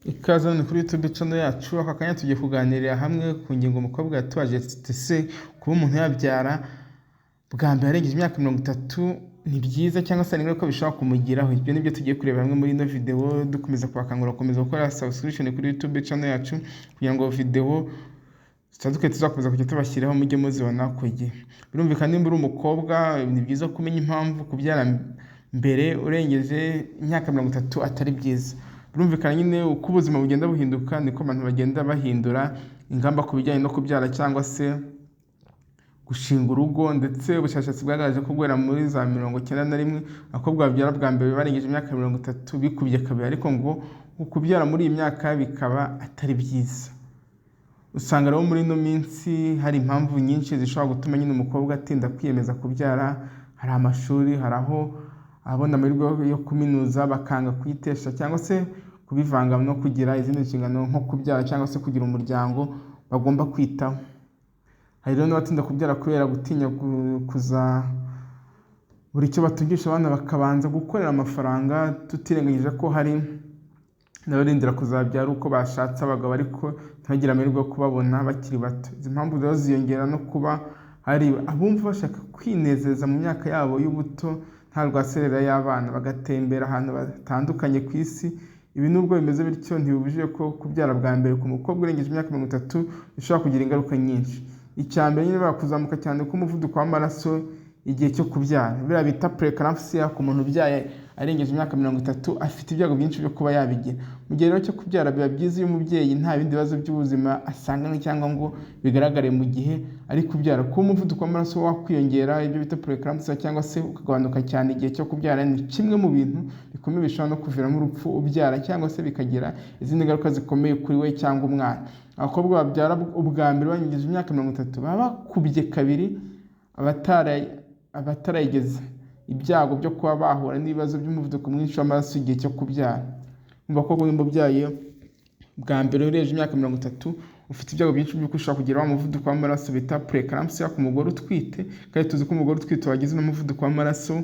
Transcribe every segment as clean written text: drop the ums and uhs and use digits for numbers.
Ikaze hano kuri YouTube channel yacu. Aka kanya tugiye kuganirira hamwe ku ngingo umukobwa yatubajije ati: "Ese kuba umuntu yabyara bwa mbere arengeje imyaka 30 ni byiza cyangwa se hari ingaruka bishobora kumugiraho?" Ibyo nibyo tugiye kureba hamwe muri ino video. Dukomeza kubakangurira gukomeza gukora subscription kuri YouTube channel yacu kugira ngo video zitandukanye tuzakomeza kujya tubashyiraho mujye muzibona ku gihe. Birumvikana, nimba uri umukobwa, ni byiza kumenya impamvu kubyara mbere urengeje imyaka 30 atari byiza. Birumvikana nyine, uko ubuzima bugenda buhinduka niko abantu bagenda bahindura ingamba ku bijyanye no kubyara cyangwa se gushinga urugo. Ndetse ubushakashatsi bwagaragaje ko guhera muri za 91 abakobwa babyara bwa mbere barengeje imyaka 30 bikubye kabiri, ariko ngo kubyara muri iyi myaka bikaba atari byiza. Usanga rero muri ino minsi hari impamvu nyinshi zishobora gutuma nyine umukobwa atinda kwiyemeza kubyara. Hari amashuri, hari aho abona amahirwe yo kuminuza bakanga kuyitesha cyangwa se kubivanga no kugira izindi nshingano nko kubyara cyangwa se kugira umuryango bagomba kwitaho. Hari rero n'abatinda kubyara kubera gutinya kuzabura icyo batungisha abana, bakabanza gukorera amafaranga, tutirengagije ko hari n'abarindira kuzabyara uko bashatse abagabo ariko ntibagire amahirwe yo kubabona bakiri bato. Izi mpamvu rero ziyongera no kuba hari abumva bashaka kwinezeza mu myaka yabo y'ubuto nta rwaserera y'abana, bagatembera ahantu hatandukanye ku isi. Ibi nubwo bimeze bityo, ntibibujije ko kubyara bwa mbere ku mukobwa urengeje imyaka 30 bishobora kugira ingaruka nyinshi. Icya mbere nyine, kuzamuka cyane k'umuvuduko w'amaraso igihe cyo kubyara, biriya bita preeclampsia. Ku muntu ubyaye arengeje imyaka 30, afite ibyago byinshi byo kuba yabigira. Mu gihe rero cyo kubyara, biba byiza iyo umubyeyi nta bindi bibazo by'ubuzima asanganywe cyangwa ngo bigaragare mu gihe ari kubyara. Kuba umuvuduko w'amaraso wakwiyongera, ibyo bita preeclampsia, cyangwa se ukagabanuka cyane igihe cyo kubyara, ni kimwe mu bintu bikomeye bishobora no kuviramo urupfu ubyara cyangwa se bikagira izindi ngaruka zikomeye kuri we cyangwa umwana. Abakobwa babyara ubwa mbere barengeje imyaka 30 baba bakubye kabiri abatarayigeza ibyago byo kuba bahura n'ibibazo by'umuvuduko mwinshi w'amaraso igihe cyo kubyara. Umva ko nimba ubyaye bwa mbere urengeje imyaka 30, ufite ibyago byinshi by'uko ushobora kugira wa muvuduko w'amaraso bita preeclampsia ku mugore utwite. Kandi tuzi ko umugore utwite wagize n'umuvuduko w'amaraso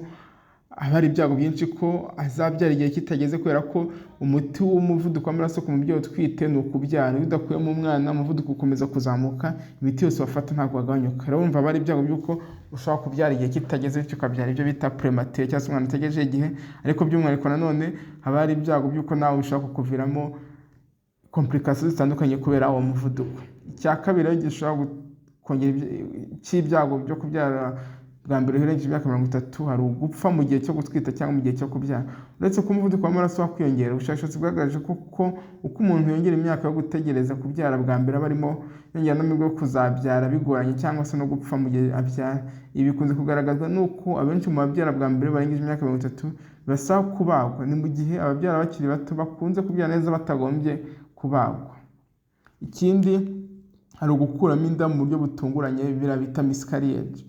haba hari ibyago byinshi ko azabyara igihe kitageze, kubera ko umuti w'umuvuduko w'amaraso ku mubyeyi utwite ni ukubyara. Iyo udakuyemo umwana, umuvuduko ukomeza kuzamuka, imiti yose wafata ntabwo wagabanyuka. Rero wumva haba hari ibyago by'uko ushobora kubyara igihe kitageze, bityo ukabyara ibyo bita prématuré cyangwa se umwana utagejeje igihe. Ariko by'umwihariko nanone haba hari ibyago by'uko nawe bishobora kukuviramo complications zitandukanye kubera uwo muvuduko. Icya kabiri rero gishobora kongera cy'ibyago byo kubyara bwa mbere urengeje imyaka 30, hari ugupfa mu gihe cyo gutwita cyangwa mu gihe cyo kubyara. Uretse ko umuvuduko w'amaraso wakwiyongera, ubushakashatsi bwagaragaje ko uko umuntu yongera imyaka yo gutegereza kubyara bwa mbere, aba arimo yongera n'amahirwe yo kuzabyara bigoranye cyangwa se no gupfa mu gihe abyara. Ibi bikunze kugaragazwa n'uko abenshi mu babyara bwa mbere barengeje imyaka 30 basaba kubagwa, ni mu gihe ababyara bakiri bato bakunze kubyara neza batagombye kubagwa. Ikindi, hari ugukuramo inda mu buryo butunguranye, biriya bita miscarriage.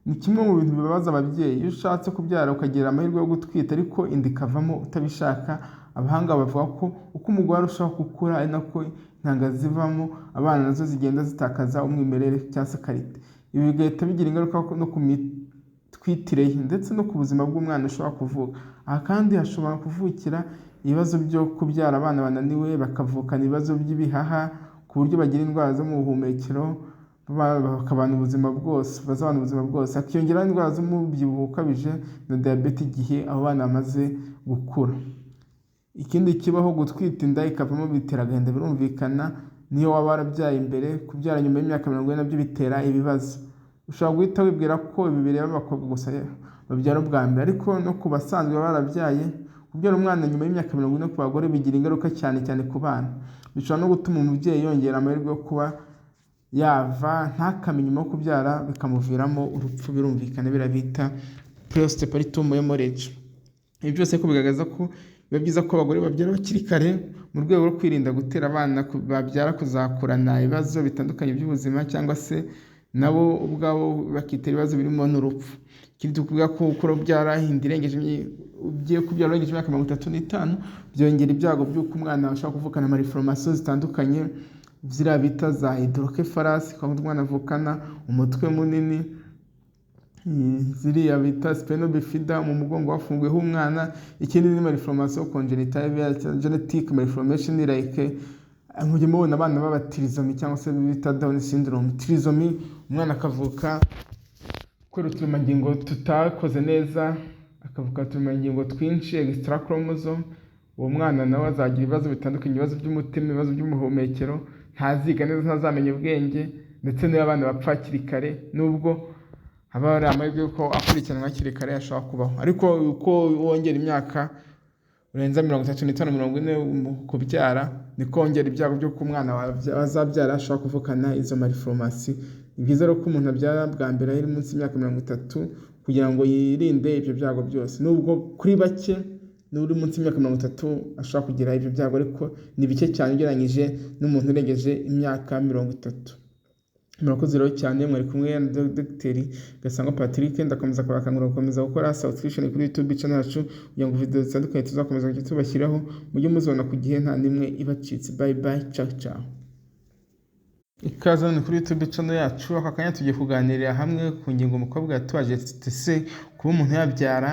Ni kimwe mu bintu bibabaza ababyeyi iyo ushatse kubyara ukagira amahirwe yo gutwita ariko inda ikavamo utabishaka. Abahanga bavuga ko uko umugore arushaho gukura ari nako intanga zivamo abana nazo zigenda zitakaza umwimerere cyangwa se qualité. Ibi bigahita bigira ingaruka no ku mitwitire ye ndetse no ku buzima bw'umwana ushobora kuvuka. Aha kandi hashobora kuvukira ibibazo byo kubyara abana bananiwe, bakavukana ibibazo by'ibihaha ku buryo bagira indwara zo mu buhumekero, bakabana ubuzima bwose, bazabana ubuzima bwose. Hakiyongeraho indwara z'umubyibuho ukabije na diyabete igihe abo bana bamaze gukura. Ikindi kibaho, gutwita inda ikavamo bitera agahinda, birumvikana. Niyo waba warabyaye mbere, kubyara nyuma y'imyaka 40 nabyo bitera ibibazo. Ushobora guhita wibwira ko ibi bireba abakobwa gusa babyara ubwa mbere, ariko no ku basanzwe barabyaye, kubyara umwana nyuma y'imyaka 40 ku bagore bigira ingaruka, cyane cyane ku bana. Bishobora no gutuma umubyeyi yongera amahirwe yo kuba yava ntakame nyuma yo kubyara, bikamuviramo urupfu. Birumvikana, biriya bita postpartum hemorrhage. Ibi byose ariko bigaragaza ko biba byiza ko abagore babyara bakiri kare mu rwego rwo kwirinda gutera abana babyara kuzakurana ibibazo bitandukanye by'ubuzima, cyangwa se nabo ubwabo bakitera ibibazo birimo n'urupfu. Ikindi tukuvuga ko uko ubyara inda irengeje, ugiye kubyara urengeje imyaka 35, byongera ibyago by'uko umwana ashobora kuvukana malformations zitandukanye, ziriya bita za hydrocephalus, aho umwana avukana umutwe munini. Ziriya bita spina bifida, mu mugongo hafunguyeho umwana. Ikindi ni malformation congénitale, genetic malformation, like mujya mubona abana b'aba trisomy cyangwa se bita Down syndrome. Trisomy, umwana akavuka kubera uturemangingo tutakoze neza, akavuka uturemangingo twinshi, extra chromosome. Uwo mwana nawe azagira ibibazo bitandukanye, ibibazo by'umutima, ibibazo by'ubuhumekero, ntaziga neza, ntazamenya ubwenge, ndetse n'iyo abana bapfa hakiri kare, nubwo haba hari amahirwe y'uko akurikiranwa hakiri kare ashobora kubaho. Ariko uko wongera imyaka, urenza 35, 40 mu kubyara, niko wongera ibyago by'uko umwana azabyara ashobora kuvukana izo malformation. Ni byiza rero ko umuntu abyara bwa mbere ari munsi y'imyaka 30 kugira ngo yirinde ibyo byago byose, nubwo kuri bake n'uri munsi y'imyaka 30 ashobora kugira ibyo byago, ariko ni bike cyane ugereranyije n'umuntu urengeje imyaka 30. Murakoze rero cyane, mwari kumwe na Dogiteri Gasangwa Patrick. Ndakomeza kubakangurira gukomeza gukora subscription kuri YouTube channel yacu kugira ngo video zitandukanye tuzakomeza kujya tubashyiraho mujye muzibona ku gihe, nta n'imwe ibacitse. Bye bye, ciao ciao. Ikaze none kuri YouTube channel yacu. Aka kanya tugiye kuganirira hamwe ku ngingo umukobwa yatubaje: ese kuba umuntu yabyara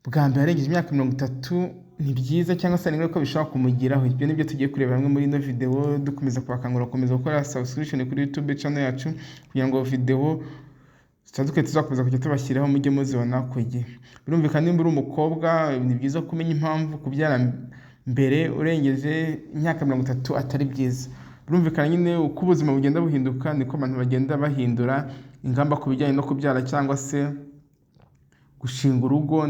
bwa mbere arengeje imyaka 30 ni byiza cyangwa se ni ingaruka bishobora kumugiraho? Ibyo nibyo tugiye kureba hamwe muri ino video. Dukomeza kubakangurira gukomeza gukora subscription kuri YouTube channel yacu kugira ngo video zitandukanye tuzakomeza kujya tubashyiraho mujye muzibona ku gihe. Birumvikana, nimba uri umukobwa, ni byiza kumenya impamvu kubyara mbere urengeje imyaka 30 atari byiza. Birumvikana nyine, uko ubuzima bugenda buhinduka niko abantu bagenda bahindura ingamba ku bijyanye no kubyara cyangwa se gushinga urugo.